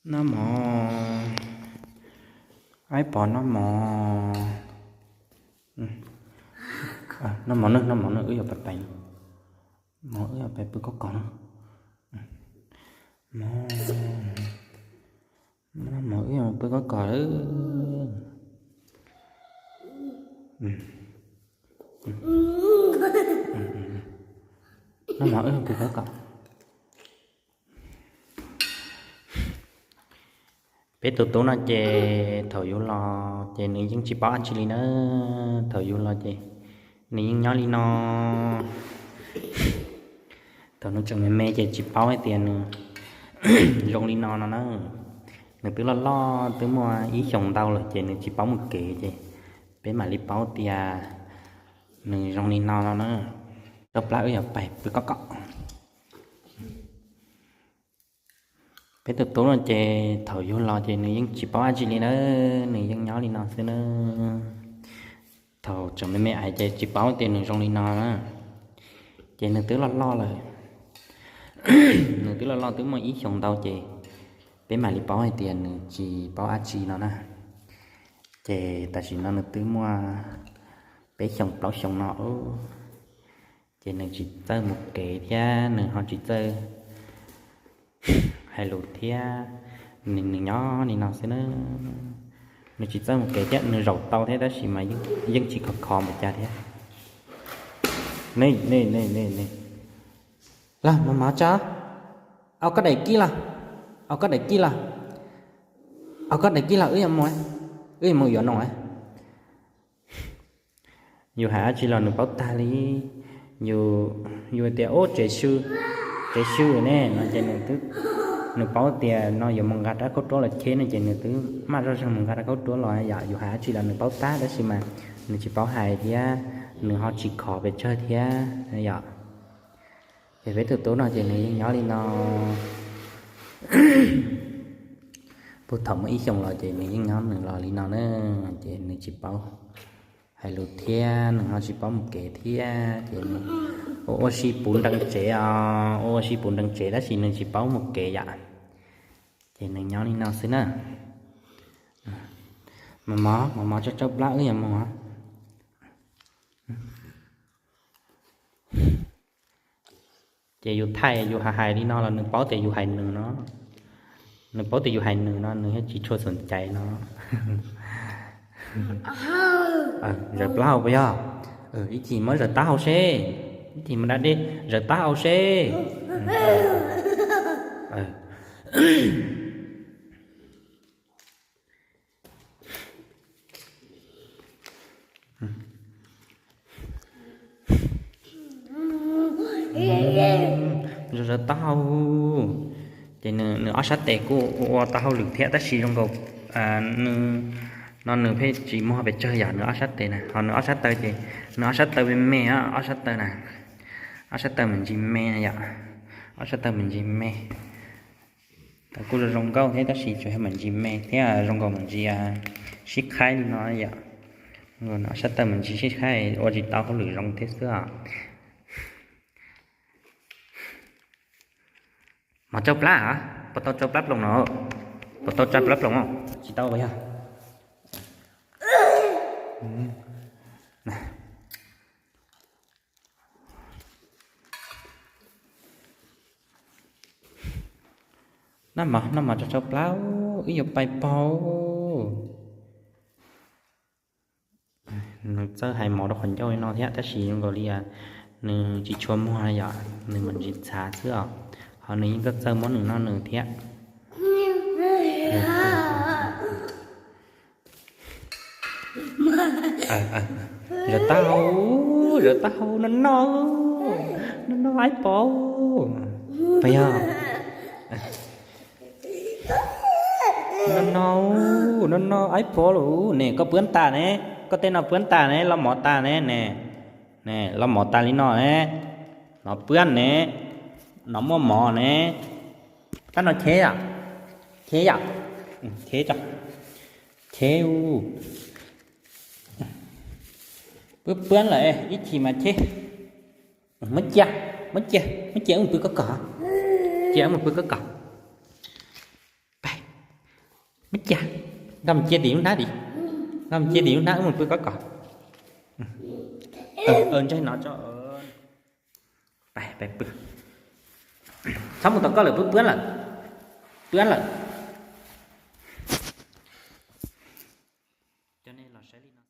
Noj mov, Aib Pov noj mov. Noj mov nawb, noj mov nawb, wb yuav pais pais, mov wb yuav pais pw koj kom na. Mov, noj mov wb yuav pw koj kom lawm. Noj mov wb yuav pw koj kom. Peb tus tub no ces thaum yus los ces nws yeej tsis paub dab tsi li na. Thaum yus los ces nws yeej nyob li no. Thaum nws tseem me me ces tsis paub hais tias nws zoo li no no na. Nws twb loj loj twb muaj ib xyoos ntau lawm ces nws tsis paub mus kev ces peb mam li paub tias nws zoo li no no na. Rau plab wb yuav pais pw koj kom. Peb tus tub no ces thaum yug los ces nws yeej tsis paub dab tsi li na, nws yeej nyob li no xwb na. Thaum tseem me me ais ces tsis paub tias nws zoo li no na. Ces nws twb loj loj lawm, nws twb loj loj twb muaj ib xyoos ntau ces peb mam li paub hais tias nws tsis paub dab tsi no na. Ces tam sim no nws twb muaj peb xyoos plaub xyoos no, ces nws tsis txawj mus kev thiab nws ho tsis txawj hais lus thiab, nws nyob li no xwb na. Nws tsis txawj mus kev thiab nws zaum tau thiab tab sis mas yeej tsis khov kho npaum cas thiab. Ne, ne, ne, ne, ne, los mov mov tso, au koj daim kib los, au koj daim kib los, au koj daim kib los wb yuav mus, wb yuav mus yuav noo. Yus hais dab tsi los nws paub tag li. Yus, yus tias ub tsev sw, tsev sw ne no ces nws paub tias no yuav mus nqa rab khaub ruab los cheb no ces nws twb maj zoj zeeg mus nqa rab khaub ruab los yom. Yus hais dab tsi los nws paub tag tab sis mas nws tsis paub hais thiab nws ho tsis khov pes tsawg thiab yom. Ces peb tus tub no ces nws yeej nyob li no. Puag thaum muaj ib xyoos los ces nws yeej nyob nws los li no na, ces nws tsis paub hais lus thiab nws ho tsis paub mus kev thiab ces nws ua ua si puv nrees tsev os, ua ua si puv nrees tsev tab sis nws tsis paub mus kev yom. Ces nws nyob li no xwb na. Mov mov, mov mov tso tsau plab wb yuav mus. Ces yus thaij yus hais hais li no los nws paub tias yus hais nws no, nws paub tias yus hais nws no nws thiaj tsis tshua xom cai no. Zaws plaub hau puas yog? Ib chim muab zaws taub hau seb, ib chim muab da dej zaws taub hau seb. Zaws taub hau, ces nws ob sab tes kuj ua tau hauj lwm thiab tab sis zoo nkaus no nws pheej tsis muag pes tsawg yom. Nws ob sab tes na, ho nws ob sab taw ces nws ob sab taw me me, ob sab taw na, ob sab taw me ntsis me yom, ob sab taw me ntsis me. Kuj zoo zoo nkauj thiab tab sis tsuas yog me ntsis me thiab zoo nkaus me ntsis sib qhaib li no yom. Nws ob sab taw me ntsis sib qhaib ua tsis tau hauj lwm zoo thiab xwb os. Mov tsau plab a, puas tau tsau plab ploom no? Puas tau tsau plab ploom? Tsis tau puas yog? Noj mov, noj mov tso tsau plab, wb yuav pais paug. Nws txawj hais mov rau qhov ncauj li no thiab tab sis zoo nkaus li nws tsis tshua muag yom, nws mam ntsis txhav xwb os. Ho nws yeej txawj txawj muab nws noj nws thiab. Zaws taub hau, zaws taub hau, no no, no no Aib Pov, puas yog? No no, no no Aib Pov lawm ne, koj puab tas ne, koj tej no puab tas ne, los mov tas ne, ne, ne los mov tas li no ne, no puab ne, no muaj mov ne, tab no cheb yom, cheb yom, cheb tso, cheb, puab puab lawm ib chim mas cheb. Muab cia, muab cia, muab cia wb mus pw koj kom, cia wb mus pw koj kom. Pais, Ib ca, nkag mus cia tim lub hnab tim, nkag mus cia tim lub hnab wb mus pw koj kom. Ntsaig no tso. Txhob mus tom koj lawm, pw pw lawm, pw lawm.